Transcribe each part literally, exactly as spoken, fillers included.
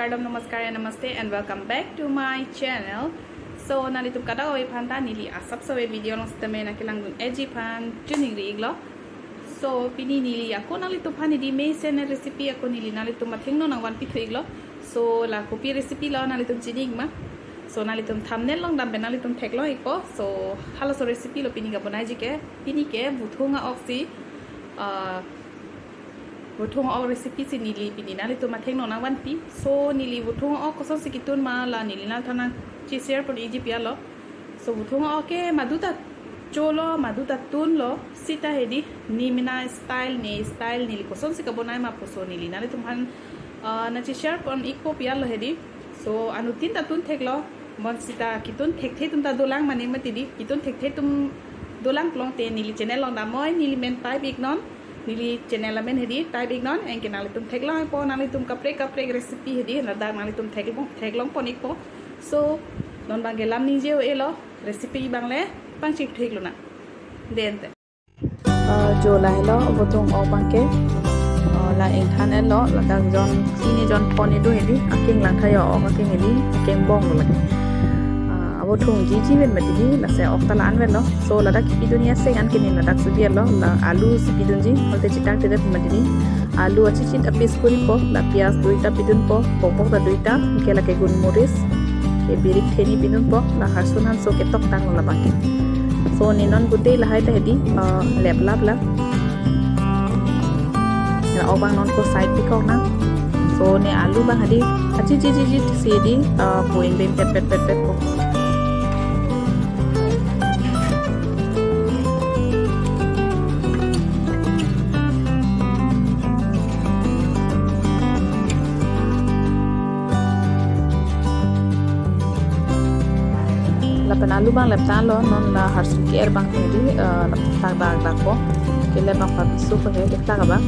Kardom, namaskar and namaste and welcome back to my channel. So nanglitum kadokave aphan ta neli asap save video along sitame nangkelangdun-eji aphan choningri-iklo. So pini neli ako nanglitum aphan hedi mesen recipe ako neli nanglitum athengno nangvanpithu-iklo. So la kopi recipe lo nanglitum chini-ik ma? So nanglitum thumbnail along dam pen nanglitum theklong-ikpo. So halaso recipe lo pini kabonaiji ke. Pini ke vuthung a-ok si, ah, vuthung a-ok recipe si neli pini nanglitum athengno nangvanpi. So neli vuthung a-ok kosonsi kitun ma la neli nangthan nangche-share pon-ikji pi-arlo. So vuthung a-ok ke madu ta cholo, madu ta tunlo, sita hedi ne mena style, ne style neli kosonsi kabonai ma puso neli nanglitum aphan, ah, nangche-share pon-ikpo pi-arlo hedi. So anuttin ta tun theklo, bonsita kitun thekthe atum ta dolang mane mati di, kitun thekthe atum dolang pulote neli channel along damnoi, neli men type-iknon, neli channel amen hedi type-iknon, anke nanglitum theklong-ikpo, nanglitum kaprek kaprek recipe hedi ladak nanglitum theklong, theklong pon-ikpo. So non abangke lam ningje-o-elo, recipe abang le pangchingthik lonang. Dente. Ah, jo lahelo vuthung a-ok abangke. Ah, la ingthan-etlo, ladak jon hini jon phongo do hedi, akeng langtha a-ok akeng hedi, akeng bonglo lake. Ah, vuthung jiji ven mati di, lasi a-ok ta la-an venlo. So ladak kipidunji aseng anke ne ladak si bi-etlo, la alu si pidunji, hote chitang tedet mati di. Alu achitchit a-piece koripo, la piyaj duita pidunpo, bokbok ta duita, anke lake gunmoris, ke birik theni pidunpo, la harsun hanso ketok tanglo labangke. So ne non gutei lahai ta hedi, ah, leplap la. La a-ok abang non ko side pikoknang. So ne alu abang hedi, achitchit chitchit si hedi, ah, poing beng pet pet pet pet po. Lapen alu abang leptanglo, non la harsun ke-er abang hedi, eh, lapen thak dak dakpo. Kelep abang pabisu ko he, kethak abang.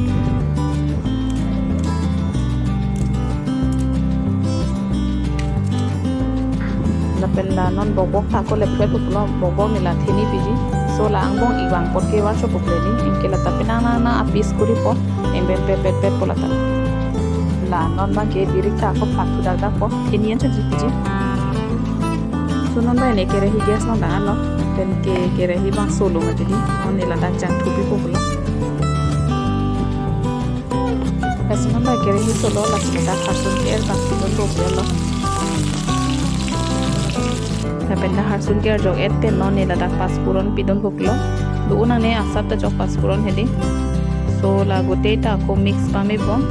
Lapen la non bokbok ta ako lepret pulo, bokbok ne la theni piji. So la angbong-ik abang apot ke var chopo pule di, anke la ta penang nang nang a-piece koripo, eng beng pet pet pet po la ta. La non abangke birik ta ako plak thu dak dakpo, theni an chotji piji. So non abang ne kerehi gas along dang-etlo, pen ke kerehi abang solo mati di, non ne ladak jangthu pipo pulo. Lason abang kerehi solo, lason dak harsun ke-er abang pidunpo pulo. Lapen dak harsun ke-er jok-et pen non ne ladak pachforon pidunpo pulo. Do-o nangne asap ta jok pachforon hedi. So la gutei ta ako mix pamepo.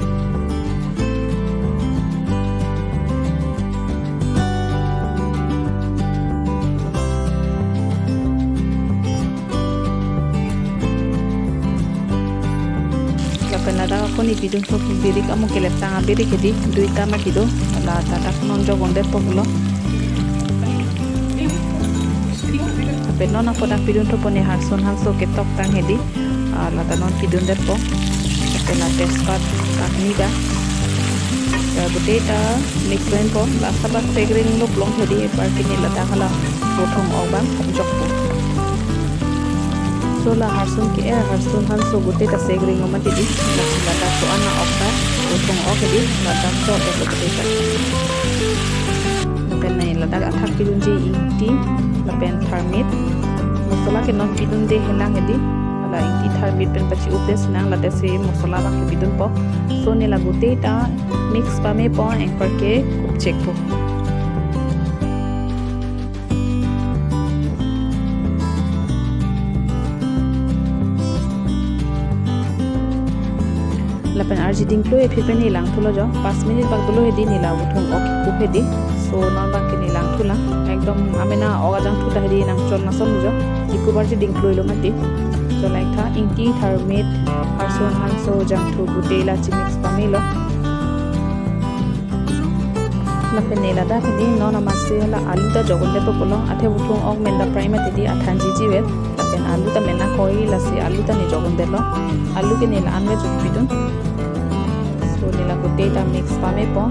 Lapen ladak ako ne pidunpo birik, amo keleptang abirik hedi, duita mati do, la ladak non jok-un detpo pulo. Lapen non ako dak pidunpo ne harsun hanso ketok tang hedi, ah, la ta non pidun detpo. Lapen la tejpat, dak ni da. Ya, gutei ta mix pen po, la asap ta segring lo pulote hedi, apar ke ne ladak hala vuthung a-ok abang jokpo. So la harsun ke-er, harsun hanso gutei ta segring lo mati di, la ladak so-an a-ok ta, vuthung a-ok hedi, ladak jok-etlo gutei ta. Lapen ne ladak athak pidunji ingti, lapen tharmit. Mosola ke non pidunde helang hedi, la ingti tharmit pen pachi-up det sinang, la det si mosola abang ke pidunpo. So ne la gutei ta mix pamepo, anpar ke kupchekpo. Lapen arji dingkloi aphi pen ne langthulo jo, panch minute bak dolo hedi ne la vuthung a-ok kekup hedi. So non abangke ne langthulang, ekdom amena a-ok ajangthu ta hedi nangchon masonlo jo, kekup arji dingkloi lo mati. So la ingti, tharmit, harsun hanso, jangthu gutei la chemix pamelo. Lapen ne ladak hedi non amatsi la alu ta jok-un detpo pulo, athe vuthung a-ok men daprai mati di, athan jiji vet. Lapen alu ta men nangkoi, lasi alu ta ne jok-un detlo. Alu ke ne la-an vet jok pidun. So ne la gutei ta mix pamepo.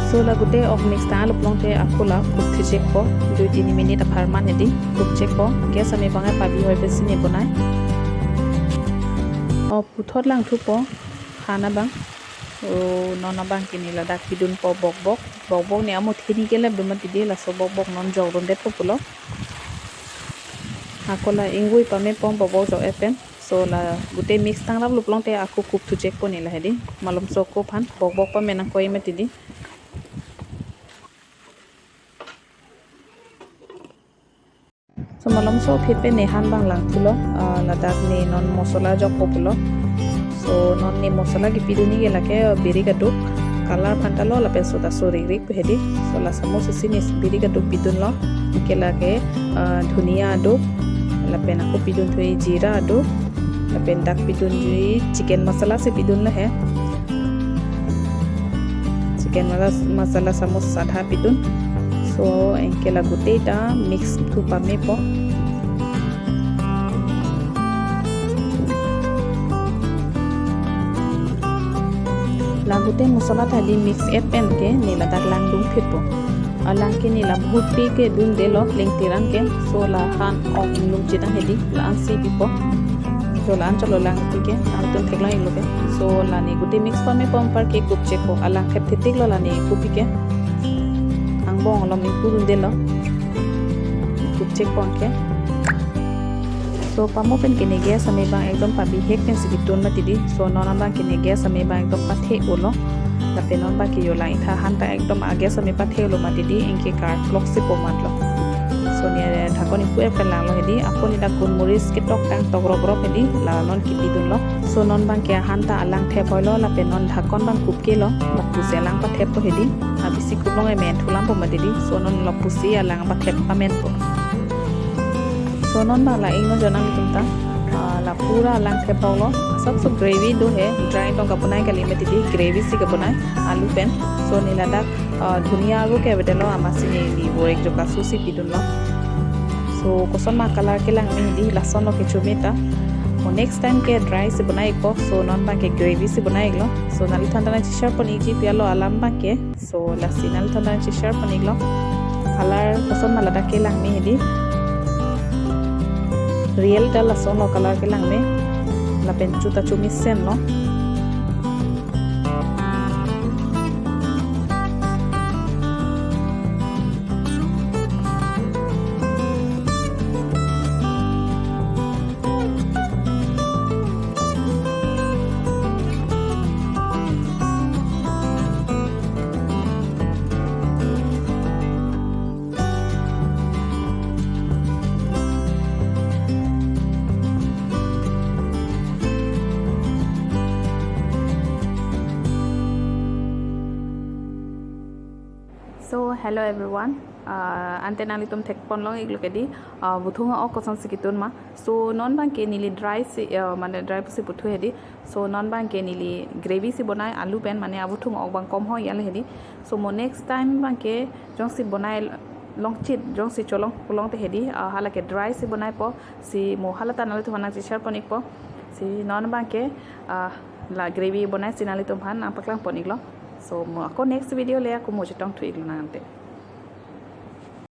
So la gutei a-ok mix tanglo pulote ako la kupthijekpo, dui tini minute apharman hedi kupchekpo. Gas ame abang pabi hoi pensi ne bonai. O puthot langthupo, han abang. So non abang ke ne ladak pidunpo bokbok. Bokbok ne amuthe ni kelep do mati di, laso bokbok non jokdundetpo pulo. Ako la ingvoi pamepo bokbok jok-et pen. So la gutei mix tangraplo pulote ako kupthu chekpo ne la hedi. Malomso ako aphan bokbok pame nangkok mati di. So malomso phit pen ne han abang langthulo, ah, ladak ne non mosola jokpo pulo. So non ne mosola kipidun ni ke lake, ah, birik aduk, color aphan ta lo lapen soda so rikrik pu hedi. So la samus isi ne birik aduk pidunlo, ke lake, ah, dhuniya aduk, lapen ako pidunthuji jira aduk, lapen dak pidunji chicken masala si pidunlo he. Chicken mala-, masala samus adha pidun. So anke la gutei ta mix thu pamepo. La gutei masala ta di mix-et pen ke ne ladak langdun phitpo. Alang ke ne la bhut pi ke dundelo pleng tiran ke. So la han ong inglum chedang hedi, la-an si pipo. So la-an cholo lang pi ke, nangtum theklong iklo ke. So la ne gutei mix pame pon apar ke kup chekpo. Alang thep thetik lo la ne kup pi ke. Angbong alom ingpu dundelo. Kup chekpo anke. So pamo pen ke ne gas ame abang ekdom pabihek pen si kitun mati di. So non abang ke ne gas ame abang ekdom pathe-olo. Lapen non abang ke jo lang-iktha han ta ekdom a gas ame pathe-olo mati di, anke karklok si po matlo. So ne dhakon ingpu-et pen langlo hedi, ako ne dak gunmuris ketok tang tok rok rok hedi, la non kipidunlo. So non abang ke ahan ta alang thep hoilo, lapen non dhakon abang kup kelo, lapusi alang patheppo hedi, abisi kuplong emen thulampo mati di. So non lapusi alang pathep pamenpo. So non abang la ingno jo nanglitum ta, ah, la pura alang thep hoklo. Asapso gravy do he, dry tong kabonai kali mati di, gravy si kabonai alu pen. So ne ladak, ah, dhuniya aru ke avedetlo, amatsi ne ne vorek jo kasu si pidunlo. So koson ma color kelang me hedi, lasonlo kecho me ta. Mo next time ke dry si bonai ikpo, so non abang ke gravy si bonai iklo. So nangliphan ta nangcheshare pon ikji pi alo alam abang ke. So lasi nangliphan ta nangcheshare pon iklo. Color koson ma ladak kelang me hedi. Real ta lasonlo color kelang me. Lapen cho ta chomesenlo. So hello everyone. Ah, ante nanglitum thek pon long iklo ke di, ah, avuthung ok koson si kitun ma. So non abang ke neli dry si, ah, mane dry pusi puthu hedi. So non abang ke neli gravy si bonai alu pen, mane avuthung ok abang kom ho yale hedi. So mo next time abang ke jongsi bonai longchit, jongsi cholong pulote hedi, ah, hala ke dry si bonaipo, si mo hala ta nanglitumphan nangcheshare pon ikpo. Si non abang ke, ah, la gravy bonai si nanglitumphan nangpaklang pon iklo. So mo ako next video le ako mo chetong thu iklo nang ante.